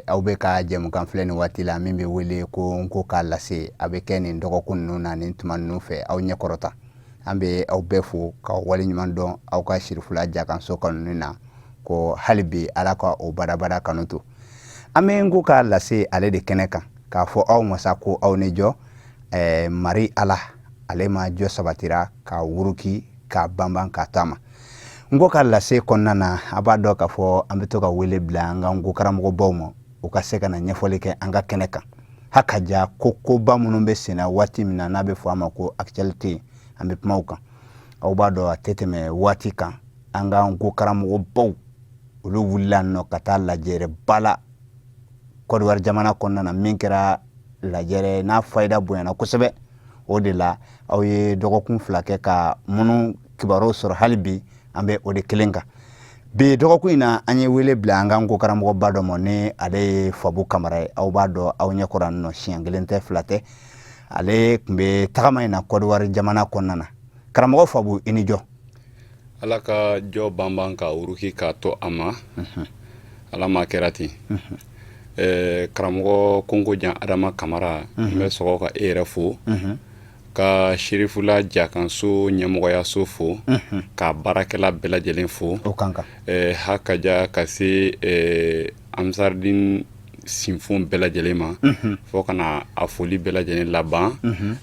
Aw bɛ ka jɛmukan filɛ nin waati la min bɛ wele ko Nko k'a lase. A bɛ kɛ nin dɔgɔkun ninnu na, nin tuma ninnu fɛ, aw ɲɛkɔrɔta. An bɛ aw bɛɛ fo k'aw waleɲuman dɔn aw ka Sirifula Jakanso kanuni na, ko hali bi Ala ka o badabada kanu to. An bɛ Nko k'a lase ale de kɛnɛ kan k'a fɔ aw masa ko aw ni jɔ. Mari Ala, ale ma jɔ sabatira k'a wuruki k'a banban k'a taama. Nko ka lase kɔnɔna na, a b'a dɔn k'a fɔ an bɛ to ka wele bila an ka nko karamɔgɔbaw ma, u ka se ka na ɲɛfɔli kɛ an ka kɛnɛ kan. Haka ja ko koba minnu bɛ senna waati min na, n'a bɛ fɔ a ma ko actualité, an bɛ kuma o kan. Aw b'a dɔn, a tɛ tɛmɛ waati kan, an ka nko karamɔgɔbaw olu wulila nɔ ka taa lajɛrɛba la Kɔdiwari jamana kɔnɔna na, min kɛra lajɛrɛ n'a fayida bonyana kosɛbɛ. O de la aw ye dɔgɔkun 2 kɛ ka minnu kibaruw sɔrɔ. Hali bi an bɛ o de kelen kan. Bi dɔgɔkun in na, an ye wele bila an ka nko karamɔgɔba dɔ ma, ni ale ye Fabu Kamara ye. Aw b'a dɔn, aw ɲɛkɔrɔ nɔ, siɲɛ kelen tɛ, fila tɛ, ale tun bɛ tagama in na Kɔdiwari jamana kɔnɔna na. Karamɔgɔ Fabu, i ni jɔ. Ala ka jɔ banban ka wuruki k'a to a ma. Ala ma kɛra ten. Karamɔgɔ Konko Jan Adama Kamara, n bɛ sɔgɔ ka e yɛrɛ fo, ka Sirifula Jakanso ɲɛmɔgɔyaso fo, ka baarakɛla bɛɛ lajɛlen fo. O kan kan. Hakaja ka se Ansardine sinfon bɛɛ lajɛlen ma, fo ka na a foli bɛɛ lajɛlen laban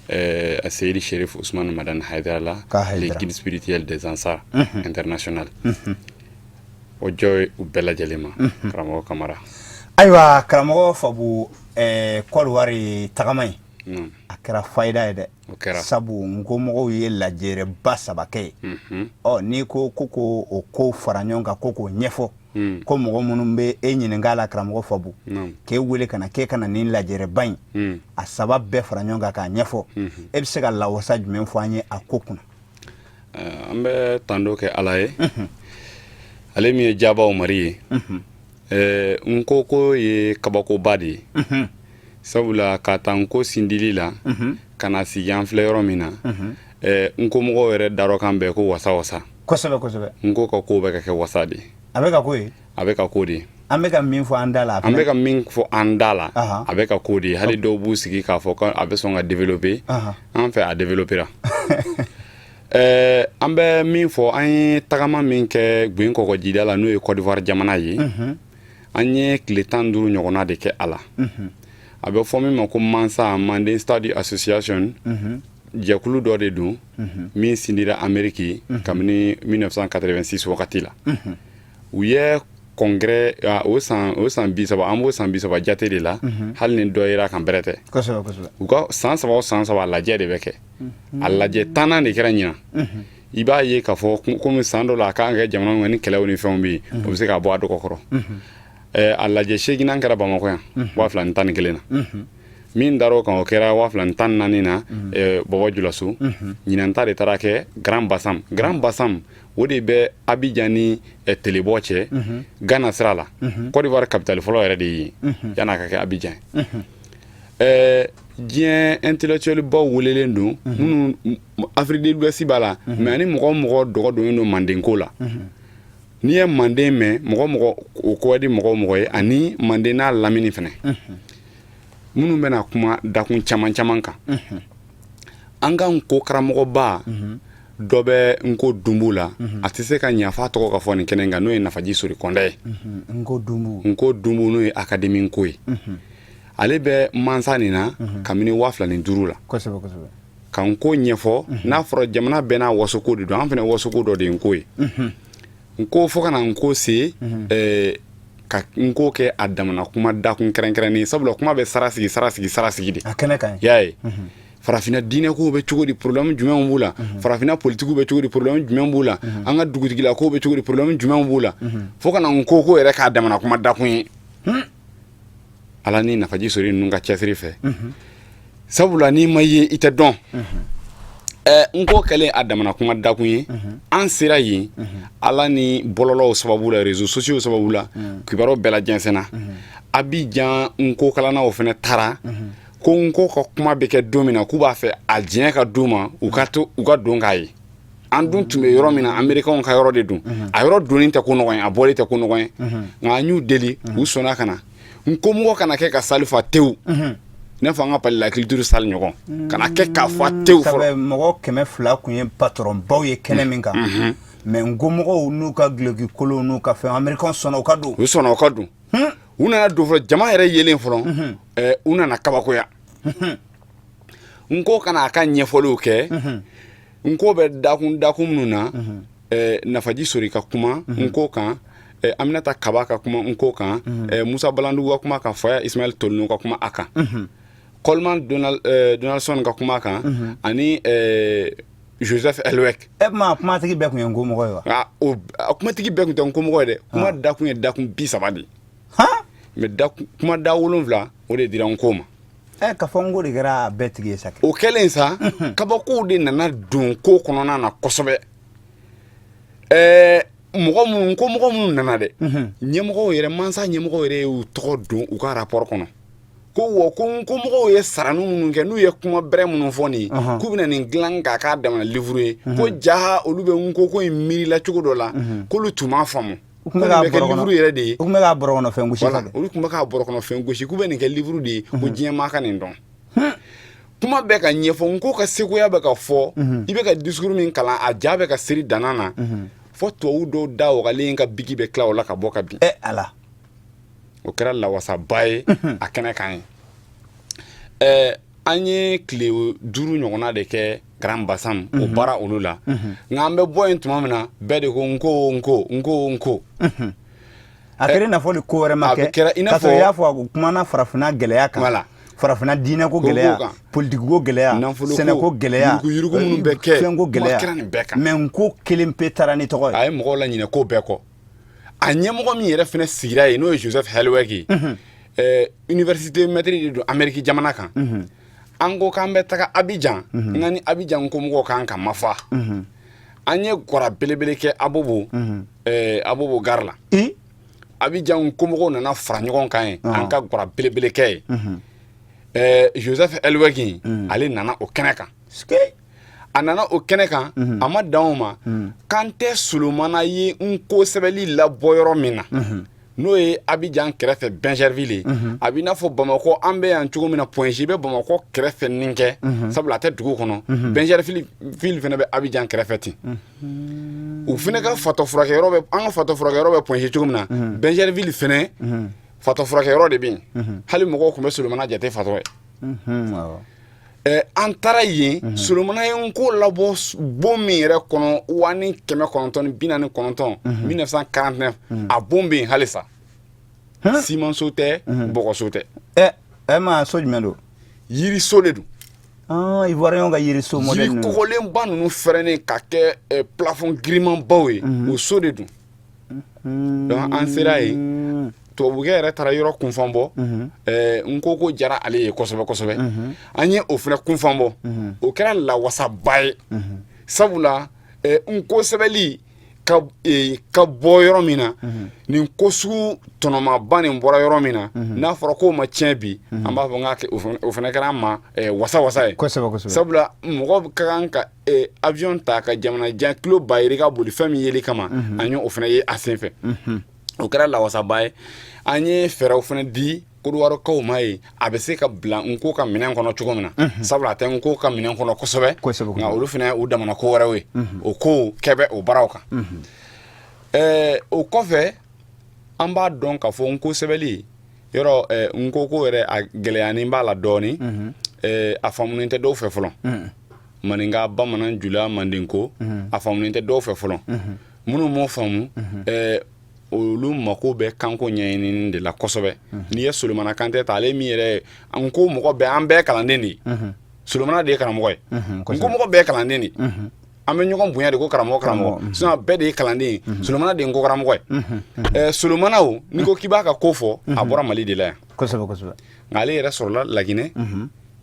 a Seyidi Sherif Usman Madani Hayidara la, le guide spirituel des Ansar international. O jɔ ye u bɛɛ lajɛlen ma, karamɔgɔ Kamara. Ayiwa, karamɔgɔ Fabu, Kɔdiwari tagama in, a kɛra fayida ye dɛ. O kɛra. Sabu nkomɔgɔw ye lajɛrɛba 3 kɛ yen. Ɔ, n'i ko o ko fara ɲɔgɔn kan, ko k'o ɲɛfɔ, ko mɔgɔ minnu bɛ e ɲininka la, karamɔgɔ Fabu, k'e wele ka na k'e ka na nin lajɛrɛba in a 3 bɛɛ fara ɲɔgɔn kan k'a ɲɛfɔ, e bɛ se ka lawasa jumɛn fɔ an ye a ko kunna? An bɛ tando kɛ Ala ye, ale min ye jabaw mari ye. Nko ko ye kabakoba de ye, sabula ka taa nko sindili la ka na sigi an filɛ yɔrɔ min na, nkomɔgɔw yɛrɛ darɔkan bɛɛ ko wasa wasa. Kosɛbɛ kosɛbɛ. Nko ka ko bɛ ka kɛ wasa de ye. A bɛ ka ko ye. A bɛ ka ko de ye. An bɛ ka min fɔ an da la. An bɛ ka min fɔ an da la, a bɛ ka ko de ye. Hali dɔw b'u sigi k'a fɔ ko a bɛ sɔn ka développer. An fɛ, a développera. An bɛ min fɔ, an ye tagama min kɛ Gwen kɔgɔjida la, n'o ye Côte d'Ivoire jamana ye, an ye tile 15 ɲɔgɔnna de kɛ a la. A bɛ fɔ min ma ko MANSA, Manden Study Association, jɛkulu dɔ de don min sindira Amérique kabini 1986 wagati la. U ye congrès o san 30, an b'o san 30 jate de la, hali ni dɔ yera kan bɛrɛ tɛ. U ka san 3 o san 3, lajɛ de bɛ kɛ. A lajɛ 10nan de kɛra ɲinan. I b'a ye k'a fɔ komi san dɔ la a kan ka kɛ jamana min ni kɛlɛw ni fɛnw bɛ yen, o bɛ se k'a bɔ a dɔgɔ kɔrɔ. A lajɛ 8nan kɛra Bamakɔ yan 2011 na. Min dar'o kan, o kɛra 2014 na Bɔbɔ Julaso. Ɲinan ta de taara kɛ Grand Bassam. Grand Bassam, o de bɛ Abidjan ni Telebɔ cɛ, Ghana sira la. Côte d'Ivoire capitale fɔlɔ yɛrɛ de ye yen yan'a ka kɛ Abidjan ye. Diɲɛ intellectuel baw welelen don, minnu Afrique de l'Ouest b'a la, mais ani mɔgɔ o mɔgɔ dɔgɔ donnen don mandenko la. N'i ye manden mɛn, mɔgɔ mɔgɔ o ko ka di mɔgɔ o mɔgɔ ye, ani manden n'a lamini fɛnɛ, minnu bɛna kuma dakun caman caman kan. An ka nko karamɔgɔba dɔ bɛ nko dunbu la, a tɛ se ka ɲa f'a tɔgɔ ka fɔ nin kɛnɛ kan, n'o ye Nafaji Sori Kɔndɛ ye. Nko dunbu. Nko dunbu, n'o ye académie nko ye. Ale bɛ mansa nin na kabini 2005 la. Kosɛbɛ kosɛbɛ. Ka nko ɲɛfɔ, n'a fɔra jamana bɛɛ n'a wasoko de don, an fana wasoko dɔ de ye nko ye. Nko fo ka na nko se ka nko kɛ a damana kuma dakun kɛrɛnkɛrɛnnen, sabula kuma bɛ sara sigi, sara sigi, sara sigi de. A kɛnɛ kan. Y'a ye, farafinna diinɛ kow bɛ cogo di, problème jumɛnw b'u la? Farafinna politikiw bɛ cogo di, problème jumɛn b'u la? An ka dugutigila kow bɛ cogo di, problème jumɛnw b'u la? Fo ka na nko ko yɛrɛ k'a damana kuma dakun ye, Ala ni Nafaji Sori ninnu ka cɛsiri fɛ, sabula n'i ma ye, i tɛ dɔn. N ko kɛlen a damana kuma dakun ye, an sera yen Ala ni bɔlɔlɔw sababu la, réseaux sociaux sababu la, kibaruyaw bɛɛ la jɛnsɛnna. Abidjan nko kalannaw fana taara ko nko ka kuma bɛ kɛ don min na, k'u b'a fɛ a diɲɛ ka d'u ma, u ka to u ka don k'a ye. An dun tun bɛ yɔrɔ min na, Américains ka yɔrɔ de don. A yɔrɔ donni tɛ ko nɔgɔn ye, a bɔli tɛ ko nɔgɔn ye, nka an y'u deli, u sɔnna ka na. Nkomɔgɔ kana kɛ ka salle fa tewu, i n'a fɔ an ka palais la culture salle ɲɔgɔn kana kɛ k'a fa tewu fɔlɔ. Mɔgɔ 200 tun ye patron baw ye kɛnɛ min kan, mais nkomɔgɔw n'u ka duloki kolonw n'u ka fɛn, américain sɔnna u ka don. U sɔnna u ka don. U nana don fɔlɔ, jama yɛrɛ yelen fɔlɔ, u nana kabakoya. Nko kana a ka ɲɛfɔliw kɛ, Nko bɛ dakun dakun minnu na, Nafaji Sori ka kuma Nko kan, Aminata Kaba ka kuma Nko kan, Musa Balandugu ka kuma kan, Faya Ismail Tolino ka kuma a kan, Coleman Donaldson ka kuma a kan, ani Joseph Hellweg. E kuma kumatigi bɛɛ tun ye nkomɔgɔ ye wa? A kumatigi bɛɛ tun tɛ nkomɔgɔ ye dɛ. Kuma dakun ye dakun 30 de ye, mais kuma da 7, o de dira Nko ma. Ɛ, ka fɔ Nko de kɛra a bɛɛ tigi ye sa. O kɛlen sa, kabakow de nana don ko kɔnɔna na kosɛbɛ. Mɔgɔ minnu ko mɔgɔ minnu nana dɛ, ɲɛmɔgɔw yɛrɛ, mansa ɲɛmɔgɔw yɛrɛ y'u tɔgɔ don u ka rapport kɔnɔ ko wa ko nkomɔgɔw ye sarani minnu kɛ, n'u ye kuma bɛrɛ minnu fɔ nin ye, k'u bɛna nin dilan k'a k'a damana livre ye, ko jaa olu bɛ Nko ko in miirila cogo dɔ la, k'olu tun m'a faamu. U tun bɛ k'a bɔrɔ kɔnɔ yɛrɛ de ye. U tun bɛ k'a bɔrɔ kɔnɔ fɛn gosi. Voilà, olu tun bɛ k'a bɔrɔ kɔnɔ fɛn gosi, k'u bɛ nin kɛ livre de ye, ko diɲɛ maa ka nin dɔn. Kuma bɛ ka ɲɛfɔ, Nko ka seguya bɛ ka fɔ, i bɛ ka discours min kalan, a ja bɛ ka seri danna na, fo tubabu dɔw da wagalen ka biki bɛ tila o la ka bɔ ka bin. Ɛ ala! O kɛra lawasaba ye a kɛnɛ kan ye. Ɛɛ, an ye tile 5 ɲɔgɔnna de kɛ Grand Bassam, o baara olu la. Nka an bɛ bɔ yen tuma min na, bɛɛ de ko Nko, Nko, Nko, Nko. A kɛra i n'a fɔ ni ko wɛrɛ ma kɛ. Kɛra i n'a fɔ i y'a fɔ, a kumana farafinna gɛlɛya kan. Voilà. Farafinna diinɛ ko gɛlɛya, politiki ko gɛlɛya, sɛnɛ ko gɛlɛya, yuruguyurugu minnu bɛ kɛ, fɛn ko gɛlɛya kɛra nin bɛɛ kan. Mais Nko kelen pe taara ni tɔgɔ ye. A ye mɔgɔw laɲinɛ ko bɛɛ kɔ. A ɲɛmɔgɔ min yɛrɛ fana sigira yen, n'o ye Joseph Hellweg ye, université maître de don Amérique jamana kan. An ko k'an bɛ taga Abidjan, nka ni Abidjan nkomɔgɔw kan ka mafa, an ye gwara belebele kɛ Abobo, Abobo gare la. Abidjan nkomɔgɔw nana fara ɲɔgɔn kan yen, an ka gwara belebele kɛ yen. Joseph Hellweg, ale nana o kɛnɛ kan. A nana o kɛnɛ kan, a ma dan o ma. K'an tɛ Solomana ye Nko sɛbɛnni labɔ yɔrɔ min na, n'o ye Abidjan kɛrɛfɛ Bingerville ye, a b'i n'a fɔ Bamakɔ an bɛ yan cogo min na, Point G bɛ Bamakɔ kɛrɛfɛ nin kɛ, sabula a tɛ dugu kɔnɔ. Bingerville fana bɛ Abidjan kɛrɛfɛ ten. U fana ka fatɔ furakɛyɔrɔ bɛ, an ka fatɔ furakɛyɔrɔ bɛ Point G cogo min na, Bingerville fana fatɔ furakɛyɔrɔ de bɛ yen. Hali mɔgɔw tun bɛ Solomana jate fatɔ ye. An taara yen, Solomana ye Nko labɔ bon min yɛrɛ kɔnɔ 1949, 1949, a bon bɛ yen halisa. Simanso tɛ, bɔgɔso tɛ. Ɛ ma, so jumɛn don? Yiriso de don. Ivoirien ka yiriso modèle. Yiri kɔgɔlenba ninnu fɛrɛnnen ka kɛ plafond girimanbaw ye, o so de don. Donc an sera yen, tubabukɛ yɛrɛ taara yɔrɔ kunfan bɔ. Nko ko jara ale ye kosɛbɛ kosɛbɛ. An ye o fana kunfan bɔ, o kɛra lawasaba ye, sabula Nko sɛbɛnni ka bɔ yɔrɔ min na, nin ko sugu tɔnɔmaba nin bɔra yɔrɔ min na, n'a fɔra k'o ma tiɲɛ bi, an b'a fɔ o fana kɛra an ma wasa wasa ye, sabula mɔgɔ ka kan ka avion ta ka jamana jan kilo ba yirika boli fɛn min yeli kama. An ye o fana ye a senfɛ, o kɛra lawasaba ye. An ye fɛɛrɛw fana di Kodiwarikaw ma ye, a bɛ se ka bila Nko ka minɛn kɔnɔ cogo min na, sabula a tɛ Nko ka minɛn kɔnɔ kosɛbɛ, nka olu fana u damana ko wɛrɛw ye, o kow kɛ bɛ o baaraw kan. O kɔfɛ, an b'a dɔn k'a fɔ Nko sɛbɛnni yɔrɔ, Nko ko yɛrɛ, a gɛlɛyanin b'a la dɔɔnin, a faamunen tɛ dɔw fɛ fɔlɔ. Maninka, bamanan, jula, mandenko, a faamunen tɛ dɔw fɛ fɔlɔ. Minnu m'o faamu, olu mako bɛ kanko ɲɛɲinini de la kosɛbɛ. N'i ye Solomana Kantɛ ta, ale min yɛrɛ Nko mɔgɔ bɛɛ, an bɛɛ kalanden de ye, Solomana de ye karamɔgɔ ye. Nko mɔgɔ bɛɛ ye kalanden de ye. An bɛ ɲɔgɔn bonya de ko karamɔgɔ, karamɔgɔ, sinon bɛɛ de ye kalanden ye. Solomana de ye nko karamɔgɔ ye. Solomana o, n'i ko k'i b'a ka ko fɔ, a bɔra Mali de la yan. Kosɛbɛ kosɛbɛ. Nka ale yɛrɛ sɔrɔla Laginɛ,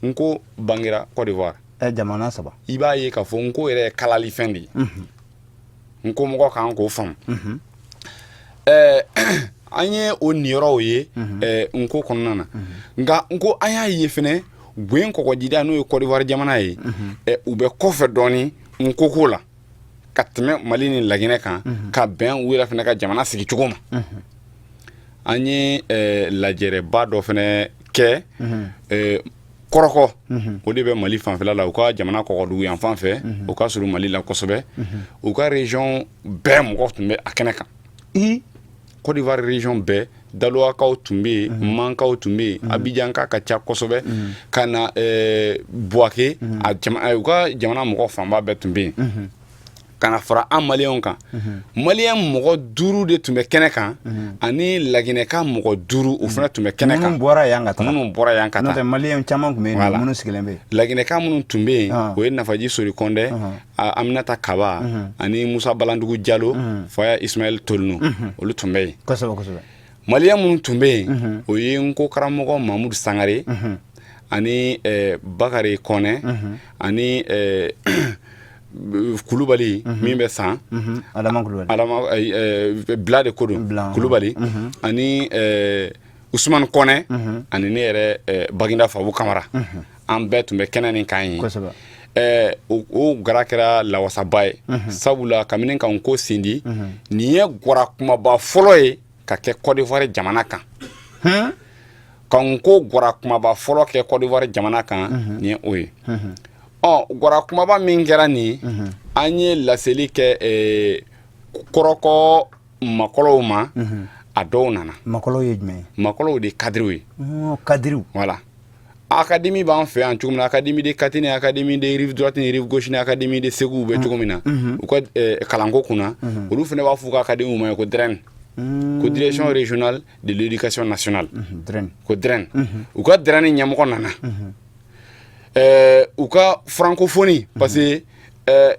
Nko bangera Côte d'Ivoire. Jamana saba. I b'a ye k'a fɔ nko yɛrɛ ye kalali fɛn de ye. Nko mɔgɔ kan k'o faamu. An ye o niyɔrɔw ye nko kɔnɔna na. Nka nko, an y'a ye fɛnɛ, Gwen kɔgɔjida, n'o ye Côte d'Ivoire jamana ye, u bɛ kɔfɛ dɔɔni nko ko la ka tɛmɛ Mali ni Laginɛ kan, ka bɛn u yɛrɛ fɛnɛ ka jamana sigi cogo ma. An ye lajɛrɛba dɔ fana kɛ Kɔrɔkɔ, o de bɛ Mali fanfɛla la, u ka jamana kɔgɔdugu yan fan fɛ, u ka surun Mali la kosɛbɛ. U ka région bɛɛ mɔgɔ tun bɛ a kɛnɛ kan. Côte d'Ivoire région bɛɛ, Dalowakaw tun bɛ yen, Mankaw tun bɛ yen, Abijanka ka ca kosɛbɛ, ka na Buwake, u ka jamana mɔgɔ fanba bɛɛ tun bɛ yen, ka na fara an maliyɛnw kan. Maliyɛn mɔgɔ 5 de tun bɛ kɛnɛ kan, ani Laginɛka mɔgɔ 5, o fana tun bɛ kɛnɛ kan. Minnu bɔra yan ka taa. Minnu bɔra yan ka taa. N'o tɛ, maliyɛn caman tun bɛ yen minnu sigilen bɛ yen. Laginɛka minnu tun bɛ yen, o ye Nafaji Sori Kɔndɛ, Aminata Kaba ani Musa Balandugu Jalo, Faya Ismaël Tolino, olu tun bɛ yen. Kosɛbɛ kosɛbɛ. Maliyɛn minnu tun bɛ yen, o ye nko karamɔgɔ Mamudu Sangare ani Bakari Kɔnɛ ani Kulubali min bɛ San. Adama Kulubali. Adama Bila de ko don, Kulubali ani Usumani Kɔnɛ ani ne yɛrɛ Baginda Fabu Kamara, an bɛɛ tun bɛ kɛnɛ nin kan yen. O gara kɛra lawasaba ye, sabula kabini ka nko sindi, nin ye gara kumaba fɔlɔ ye ka kɛ Côte d'Ivoire jamana kan. Ka nko gara kumaba fɔlɔ kɛ Côte d'Ivoire jamana kan, nin ye o ye. Ɔ, gara kumaba min kɛra nin, an ye laseli kɛ Kɔrɔkɔ makɔlɔw ma, a dɔw nana. Makɔlɔw ye jumɛn ye? Makɔlɔw de ye cadrew ye. Cadrew. Voilà, académie b'an fɛ yan cogo min na, académie de Kati ni académie de rive droite ni rive gauche ni académie de Segu bɛ cogo min na u ka kalanko kunna, olu fana b'a f'u ka académie ma ko DREN, ko Direction régionale de l'éducation nationale. DREN. Ko DREN. U ka DREN ɲɛmɔgɔ nana, u ka francophonie, parce que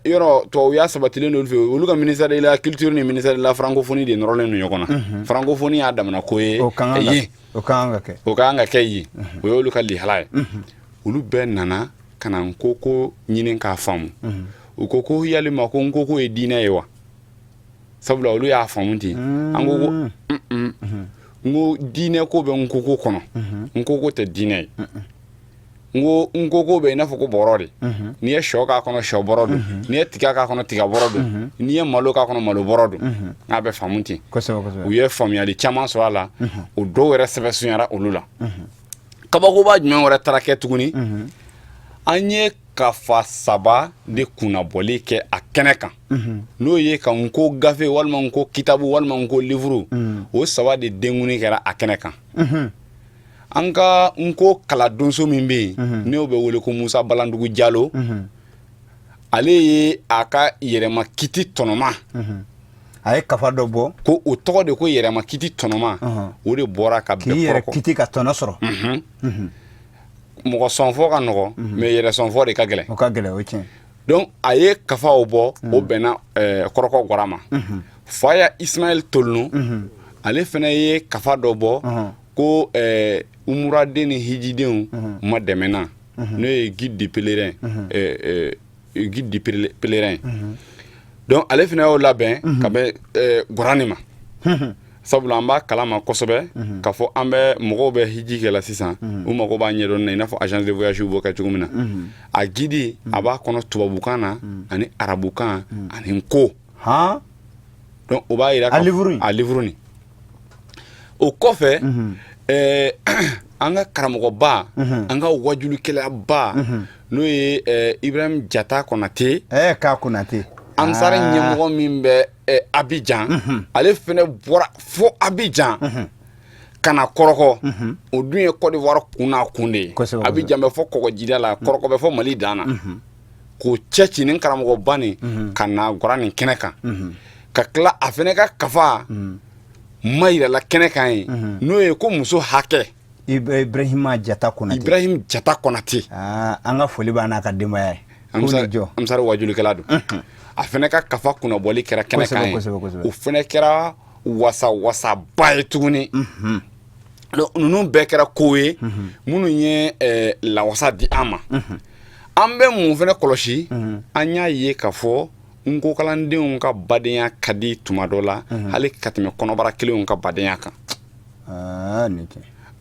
yɔrɔ tubabuya sabatilen don olu fɛ. Olu ka ministère de la culture ni ministère de la francophonie de nɔrɔlen don ɲɔgɔn na. Francophonie y'a damana ko ye. O kan yen. O kan ka kɛ. O ka kan ka kɛ yen, o y'olu ka lihala ye. Olu bɛɛ nana ka na nko ko ɲini k'a faamu. U ko ko yalima ko nko ko ye diinɛ ye wa? Sabula olu y'a faamu ten. An ko ko n ko diinɛ ko bɛ nko ko kɔnɔ, nko ko tɛ diinɛ ye. N ko nko ko bɛ i n'a fɔ ko bɔrɔ de. N'i ye sɔ k'a kɔnɔ, sɔ bɔrɔ don. N'i ye tiga k'a kɔnɔ, tiga bɔrɔ don. N'i ye malo k'a kɔnɔ, malo bɔrɔ don. N'a bɛ faamu ten. U ye faamuyali caman sɔrɔ a la, o dɔw yɛrɛ sɛbɛ sunyara olu la. Kabakoba jumɛn wɛrɛ taara kɛ tuguni? An ye kafa 3 de kunnabɔli kɛ a kɛnɛ kan, n'o ye ka nko gafe walima nko kitabu walima nko livre. O 3 de denkuni kɛra a kɛnɛ kan. An ka nko kaladonso min bɛ yen, n'o bɛ wele ko Musa Balandugu Jalo, ale ye a ka yɛrɛma kiti tɔnɔma. A ye kafa dɔ bɔ. Ko o tɔgɔ de ko yɛrɛma kiti tɔnɔma. O de bɔra ka bɛn. K'i yɛrɛ kiti ka tɔnɔ sɔrɔ. Mɔgɔ sɔnfɔ ka nɔgɔ, mais yɛrɛ sɔnfɔ de ka gɛlɛn. O ka gɛlɛn, o tiɲɛ. Donc a ye kafaw bɔ, o bɛnna Kɔrɔkɔ gara ma. Faya Ismaël Tolino, ale fana ye kafa dɔ bɔ ko umuraden ni hijidenw ma dɛmɛna, n'o ye guide du pèlerin, guide du pèlerin. Donc ale fana y'o labɛn ka bɛn gara nin ma, sabula an b'a kalama kosɛbɛ k'a fɔ an bɛ mɔgɔw bɛ hiji kɛ la sisan, u mago b'a ɲɛdɔn na, i n'a fɔ agence de voyage b'o kɛ cogo min na. A guide a b'a kɔnɔ tubabukan na ani arabukan ani nko. Donc o b'a yira. A livre. A livre nin. O kɔfɛ, an ka karamɔgɔba, an ka wajulikɛlaba, n'o ye Ibrahim Jata Konate. K'a Konate. Ansari ɲɛmɔgɔ min bɛ Abidjan, ale fɛnɛ bɔra fo Abidjan ka na Kɔrɔkɔ. O dun ye Côte d'Ivoire kun n'a kun de ye. Abidjan bɛ fɔ kɔgɔjida la, Kɔrɔkɔ bɛ fɔ Mali dan na. K'o cɛ ci ni karamɔgɔba nin ka na gara nin kɛnɛ kan, ka tila a fɛnɛ ka kafa ma yirala kɛnɛ kan ye, n'o ye ko muso hakɛ. Ibrahima Jata Konate. Ibrahim Jata Konate. An ka foli b'a n'a ka denbaya ye. Ansari wajulikɛla don. A fɛnɛ ka kafa kunnabɔli kɛra kɛnɛ kan ye. O fɛnɛ kɛra wasa wasaba ye tuguni. Donc ninnu bɛɛ kɛra ko ye minnu ye lawasa di an ma. An bɛ mun fɛnɛ kɔlɔsi? An y'a ye k'a fɔ nkokalandenw ka badenya ka di tuma dɔ la, hali ka tɛmɛ kɔnɔbara kelenw ka badenya kan.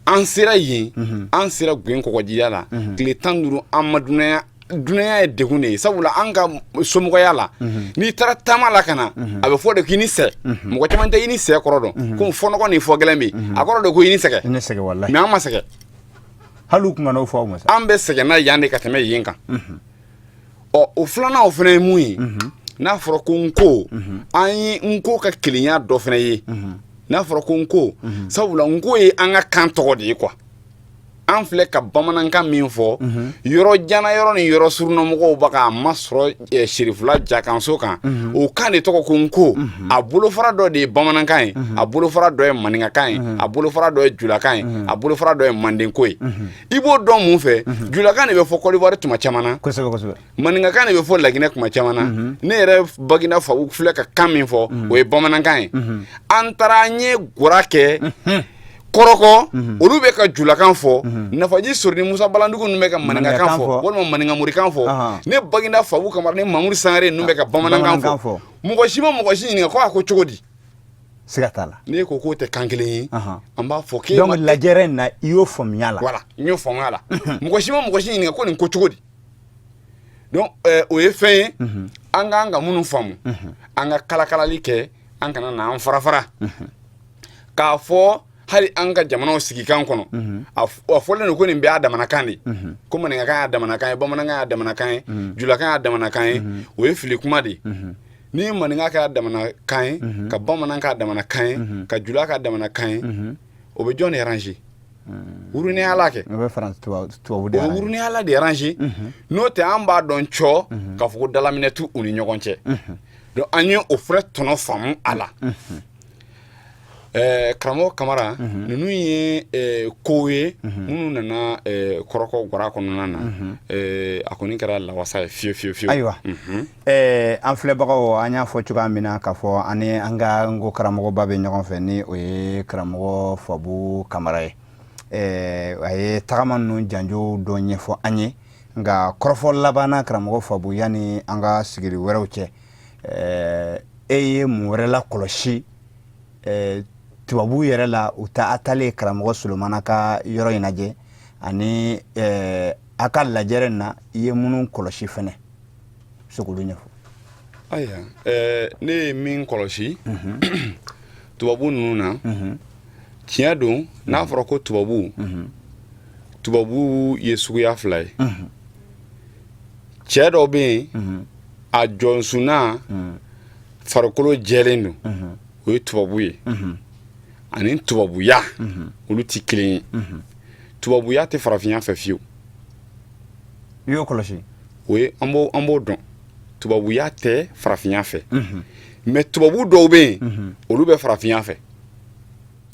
An sera yen, an sera Gwen kɔgɔjida la, tile 15, an ma dunanya. Dunanya ye degun de ye, sabula an ka somɔgɔya la, n'i taara taama la ka na, a bɛ fɔ de k'i ni sɛ. Mɔgɔ caman tɛ i ni sɛ kɔrɔ dɔn, ko fɔnɔgɔ ni fɔ gɛlɛn bɛ yen, a kɔrɔ de ko i ni sɛgɛn. I ni sɛgɛn, walahi. Mais an ma sɛgɛn. Hali u kun kan'o fɔ aw ma sa. An bɛ sɛgɛnna yan de ka tɛmɛ yen kan. Ɔ, o filanan, o fana ye mun ye? N'a fɔra ko n ko, an ye n ko ka kelenya dɔ fana ye. N'a fɔra ko n ko, sabula n ko ye an ka kan tɔgɔ de ye quoi. An filɛ ka bamanankan min fɔ, yɔrɔ jana yɔrɔ ni yɔrɔ surunamɔgɔw bɛ k'a masɔrɔ Sirifula Jakanso kan, o kan de tɔgɔ ko n ko. A bolofara dɔ de ye bamanankan ye, a bolofara dɔ ye maninkakan ye, a bolofara dɔ ye julakan ye, a bolofara dɔ ye mandenko ye. I b'o dɔn mun fɛ? Julakan de bɛ fɔ Kɔdiwari tuma caman na. kosɛbɛ kosɛbɛ Maninkakan de bɛ fɔ Laginɛ tuma caman na. Ne yɛrɛ Baginda Fabu filɛ ka kan min fɔ, o ye bamanankan ye. An taara, an ye gora kɛ Kɔrɔkɔ, olu bɛ ka julakan fɔ. Nafaji Sori ni Musa Balandugu ninnu bɛ ka maninkakan fɔ walima maninkamorikan fɔ. Ne Baginda Fabu Kamara ni Mamudu Sangare ninnu bɛ ka bamanankan fɔ. Mɔgɔ si ma mɔgɔ si ɲininka ko a ko cogo di. Siga t'a la. N'e ko k'o tɛ kan kelen ye, an b'a fɔ k'e Donc lajɛrɛ in na, i y'o faamuya la. Voilà, n y'o faamuya la. Mɔgɔ si ma mɔgɔ si ɲininka ko nin ko cogo di. Donc o ye fɛn ye an k'an ka minnu faamu, an ka kalakalali kɛ, an kana na an fara fara k'a fɔ. Hali an ka jamanaw sigikan kɔnɔ, a fɔlen don ko nin bɛɛ y'a damana kan de ye, ko maninkakan y'a damana kan ye, bamanankan y'a damana kan ye, julakan y'a damana kan ye. O ye fili kuma de ye. Ni maninka k'a damana kan ye, ka bamanan k'a damana kan ye, ka jula k'a damana kan ye, o bɛ jɔn de arranger? Wurunɛyala kɛ. O bɛ France tubabu de O bɛ wurunɛyala de arranger. N'o tɛ, an b'a dɔn cɔ k'a fɔ ko dalaminɛ t'u ni ɲɔgɔn cɛ. Donc an ye o fɛnɛ tɔnɔ faamu a la. Karamɔgɔ Kamara, ninnu ye kow ye minnu nana Kɔrɔkɔ gwara kɔnɔna na. A kɔni kɛra lawasa ye fiyewu fiyewu fiyewu. Ayiwa, an filɛbagaw, an y'a fɔ cogoya min na k'a fɔ an ni an ka n ko karamɔgɔba bɛ ɲɔgɔn fɛ, ni o ye karamɔgɔ Fabu Kamara ye. A ye tagama ninnu janjo dɔ ɲɛfɔ an ye. Nka kɔrɔfɔ labanna, karamɔgɔ Fabu, yanni an ka sigili wɛrɛw cɛ, e ye mun wɛrɛ la kɔlɔsi tubabu yɛrɛ la, u ta a taalen karamɔgɔ Solomana ka yɔrɔ in lajɛ, ani a ka lajɛrɛ in na, i ye minnu kɔlɔsi fɛnɛ, se k'olu ɲɛfɔ? Ayiwa, ne ye min kɔlɔsi tubabu ninnu na, tiɲɛ don, n'a fɔra ko tubabu, tubabu ye suguya fila ye. Cɛ dɔ bɛ yen, a jɔnsunna, farikolo jɛlen don, o ye tubabu ye. Ani tubabuya, olu tɛ kelen ye. Tubabuya tɛ farafinya fɛ fiyewu. I y'o kɔlɔsi? O ye an b'o dɔn, tubabuya tɛ farafinya fɛ. Mais tubabu dɔw bɛ yen, olu bɛ farafinya fɛ,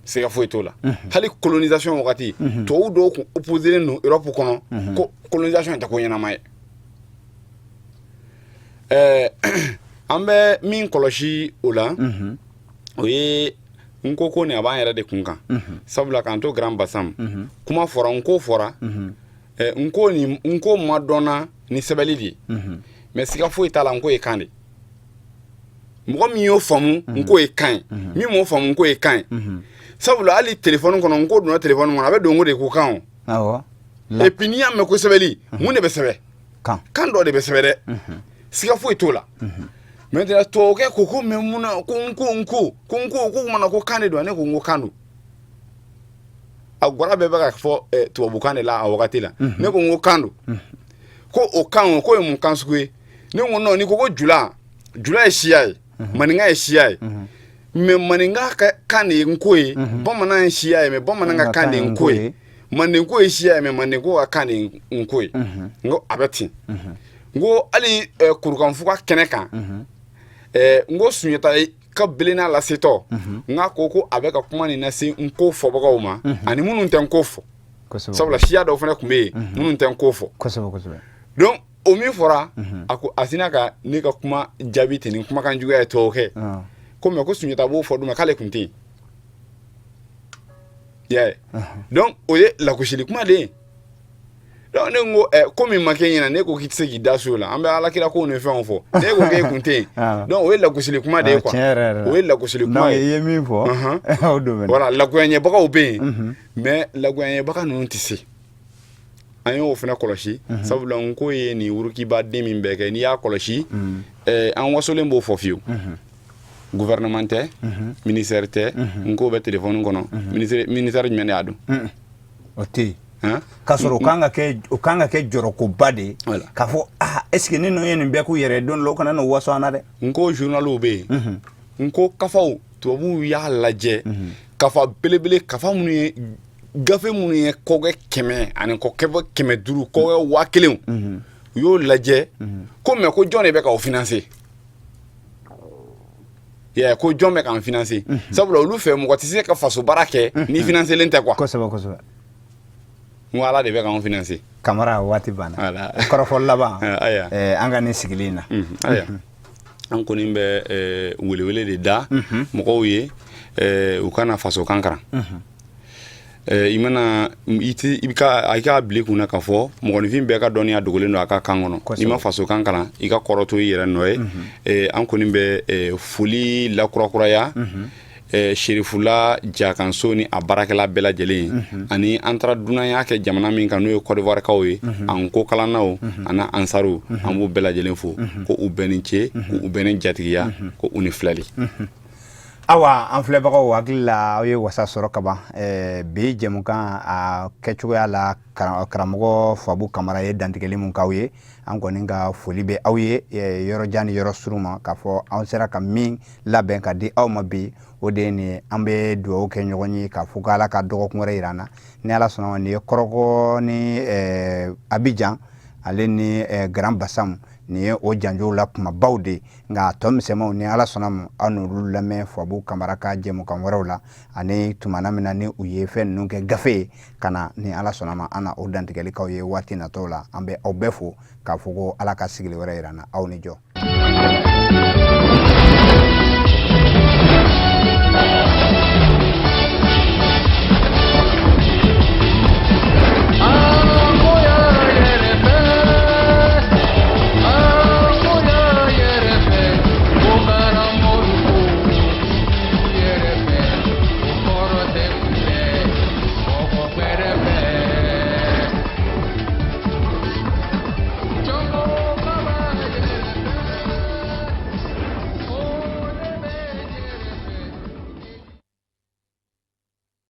siga foyi t'o la. Hali colonisation wagati, tubabu dɔw tun opposé don Europe kɔnɔ ko colonisation tɛ ko ɲɛnama ye. An bɛ min kɔlɔsi o la, o ye n ko ko nin a b'an yɛrɛ de kun kan, sabula k'an to Grand Bassam, kuma fɔra, n ko fɔra, n ko nin, n ko ma dɔnna ni sɛbɛnni de ye. Mais siga foyi t'a la, n ko ye kan de. Mɔgɔ min y'o faamu, n ko ye kan ye. Min m'o faamu, n ko ye kan ye. Sabula hali telefɔni kɔnɔ, n ko donna telefɔni kɔnɔ, a bɛ don ko de ko kan o. Et puis n'i y'a mɛn ko sɛbɛnni, mun de bɛ sɛbɛn? Kan. Kan dɔ de bɛ sɛbɛn dɛ, siga foyi t'o la. Maintenant tubabukɛ ko mais mun na ko n ko n ko ko n ko ko kumana ko kan de don? Ne ko n ko kan don. A gwara bɛɛ bɛ ka fɔ tubabukan de la a wagati la. Ne ko n ko kan don. Ko o kan, o k'o ye mun kan sugu ye? Ne ko non, n'i ko ko jula, jula ye siya ye, maninka ye siya ye, mais maninka ka kan de ye n ko ye. Bamanan ye siya ye, mais bamanan ka kan de ye n ko ye. Mandenko ye siya ye, mais mandenko ka kan de ye n ko ye. N ko a bɛ ten. N ko hali kurukanfuga kɛnɛ kan, n ko Sunjata ka belenna lasetɔ, n k'a ko ko a bɛ ka kuma nin lase n ko fɔbagaw ma ani minnu tɛ n ko fɔ, sabula siya dɔw fana tun bɛ yen minnu tɛ n ko fɔ. Donc o min fɔra, a ko a sina ka ne ka kuma jaabi ten ni kumakan juguya ye, tubabukɛ ko mais ko Sunjata b'o fɔ don ma k'ale tun tɛ yen. I y'a ye? Donc o ye lagosili kuma de ye. Donc ne ko ko min ma kɛ ɲɛna, ne ko k'i tɛ se k'i da so la, an bɛ alakira kow ni fɛnw fɔ, ne ko k'e kun tɛ yen. Donc o ye lagosili kuma de ye quoi, o ye lagosili kuma ye. I ye min fɔ, o don. Voilà, lagoyaɲɛbagaw bɛ yen, mais lagoyaɲɛbaga ninnu tɛ se. An y'o fana kɔlɔsi, sabula nko ye nin wurukibaden min bɛɛ kɛ, n'i y'a kɔlɔsi, an wasolen b'o fɔ fiyewu. Gouvernement tɛ, ministère tɛ, nko bɛ téléphone kɔnɔ. Ministère jumɛn de y'a dɔn? O tɛ yen. K'a sɔrɔ o kan ka kɛ jɔrɔkoba de ye k'a fɔ ah, est ce que ni ninnu ye nin bɛɛ k'u yɛrɛ ye, don dɔ la u kana n'o waso an na dɛ. Nko journaliw bɛ yen, nko kafaw, tubabuw y'a lajɛ, kafa belebele, kafa minnu ye gafe minnu ye kɔgɛ 100 ani kɔgɛ 500, kɔgɛ 1000, u y'o lajɛ ko mais ko jɔn de bɛ k'aw financer yɛ? Ko jɔn bɛ k'an financer? Sabula olu fɛ, mɔgɔ tɛ se ka faso baara kɛ ni financelen tɛ quoi. kosɛbɛ kosɛbɛ N ko Ala de bɛ k'anw financer. Kamara, waati banna. Kɔrɔfɔ laban an ka nin sigili in na. Ayiwa, an kɔni bɛ welewele de da mɔgɔw ye, u ka na fasokan kalan. I mana i ti i ka i k'a bila i kunna k'a fɔ mɔgɔninfin bɛɛ ka dɔnniya dogolen don a ka kan kɔnɔ. N'i ma fasokan kalan, i ka kɔrɔ to i yɛrɛ nɔ ye. An kɔni bɛ foli lakurakuraya Serifula Jakanso ni a baarakɛla bɛɛ lajɛlen ye, ani an taara dunanya kɛ jamana min kan, n'o ye Kɔdiwarikaw ye, an ko kalannaw ani ansaru, an b'u bɛɛ lajɛlen fo ko u bɛɛ ni ce, k'u bɛɛ ni jatigiya, ko u ni filɛli. Awa, an filɛbagaw hakili la, aw ye wasa sɔrɔ kaban bi jɛmukan a kɛcogoya la. Karamɔgɔ Fabu Kamara ye dantigɛli mun k'aw ye, an kɔni ka foli bɛ aw ye yɔrɔ jan ni yɔrɔ surun ma, k'a fɔ an sera ka min labɛn ka di aw ma bi, o de ye nin ye. An bɛ dugawu kɛ ɲɔgɔn ye k'a fɔ ko Ala ka dɔgɔkun wɛrɛ yira an na, ni Ala sɔnna ma. Nin ye Kɔrɔgɔ ni Abijan ale ni Grand Bassam, nin ye o janjow la kumabaw de ye. Nka a tɔ misɛnmanw, ni Ala sɔnna ma, aw n'olu lamɛn Fabu Kamara ka jɛmukan wɛrɛw la, ani tumana min na ni u ye fɛn ninnu kɛ gafe ye ka na, ni Ala sɔnna ma, an na o dantigɛli k'aw ye waati natɔw la. An bɛ aw bɛɛ fo k'a fɔ ko Ala ka sigili wɛrɛ yira an na. Aw ni jɔ.